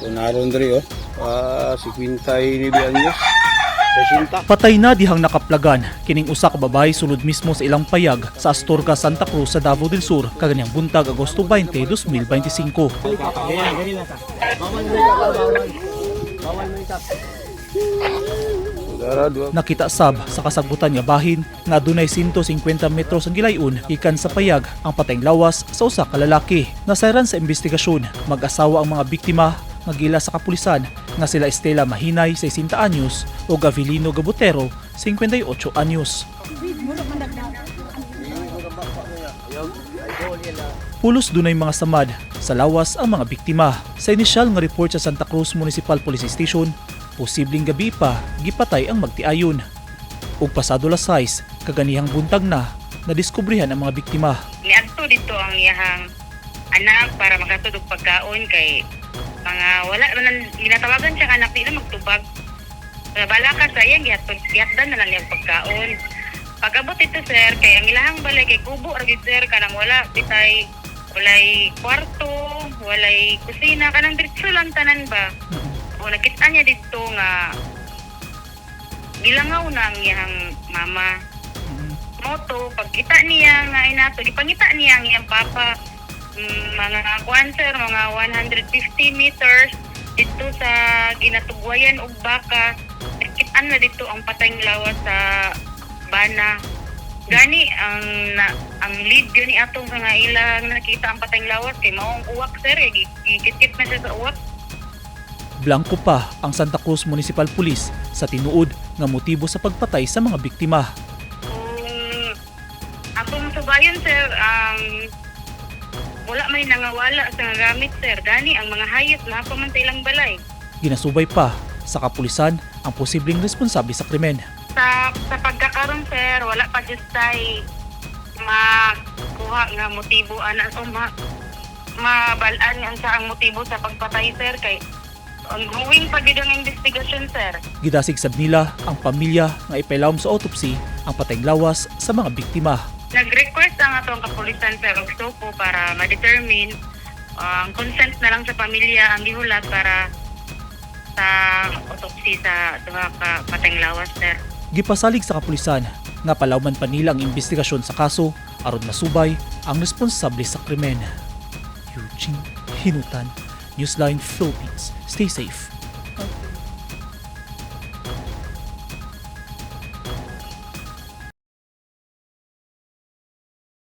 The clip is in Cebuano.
So naron diri oh. Ah, 59 anyos. 60. Patay na dihang nakaplagan kining usa ka babae sulod mismo sa ilang payag sa Astorga, Santa Cruz sa Davao del Sur kaganiyang buntag, Agosto 20, 2025. Dara dua. Nakita sab sa kasagbutan nga bahin nga adunay 150 metros ang gilayon gikan sa payag ang patayng lawas sa usa ka lalaki. Nasayran sa investigasyon, mag-asawa ang mga biktima nga gila sa kapulisan nga sila Estela Mahinay, 60 anyos, ug Avelino Gabutero, 58 anyos. Pulos dunay mga samad sa lawas ang mga biktima. Sa inisyal nga report sa Santa Cruz Municipal Police Station, posibleng gabi pa gipatay ang magtiayon. Ug pasado las 6, kaganihang buntag na, nadiskubrihan ang mga biktima. Niadto dito ang iyahang anak para makatud og pagkaon kay mga wala man ginatawagan siya anak nila magtubag. Bala ka sa iyang gihatod, gihatdan na lang niyang pagkaon. Pag-abot ito, sir, kay ang ilahang balay kay kubo ra gyud, sir, kanang wala bitay, walay kwarto, walay kusina, kanang diretso lang tanan ba. O nakita niya dito nga gilangaw na ang iyang mama moto. Pagkita niya nga inato, gipangita niya ang iyang papa, mga kuan, sir, mga 150 meters dito sa ginatugwayan og baka, nakitaan na dito ang patayng lawas sa bana. Gani ang na, ang lead gani atong nga ilang nakita ang patayng lawas kay mao ang uwak, sir, eh, gikit na siya sa uwak. Blanco pa ang Santa Cruz Municipal Police sa tinuod nga motibo sa pagpatay sa mga biktima. Kung atong subayon, sir, ang wala may nangawala sa nga gamit, sir. Gani ang mga hayop na pa man sa ilang balay. Ginasubay pa sa kapulisan ang posibleng responsable sa krimen. Sa pagkakaroon, sir, wala pa just tay makuha nga motibo ana o mabalaan nga sa ang motibo sa pagpatay, sir, kay ongoing pa gid ang investigasyon, sir. Gidasig sab nila ang pamilya nga ipailawom sa autopsy ang patayng lawas sa mga biktima. Nag-request ang atong kapulisan, sir, og SOPO para ma-determine ang consent na lang sa pamilya ang gihulat para sa autopsy sa duha ka patayng lawas, sir. Gipasalig sa kapulisan nga palawman pa nila ang investigasyon sa kaso aron masubay ang responsable sa krimen. Eugene Hinutan, Newsline Philippines. Stay safe.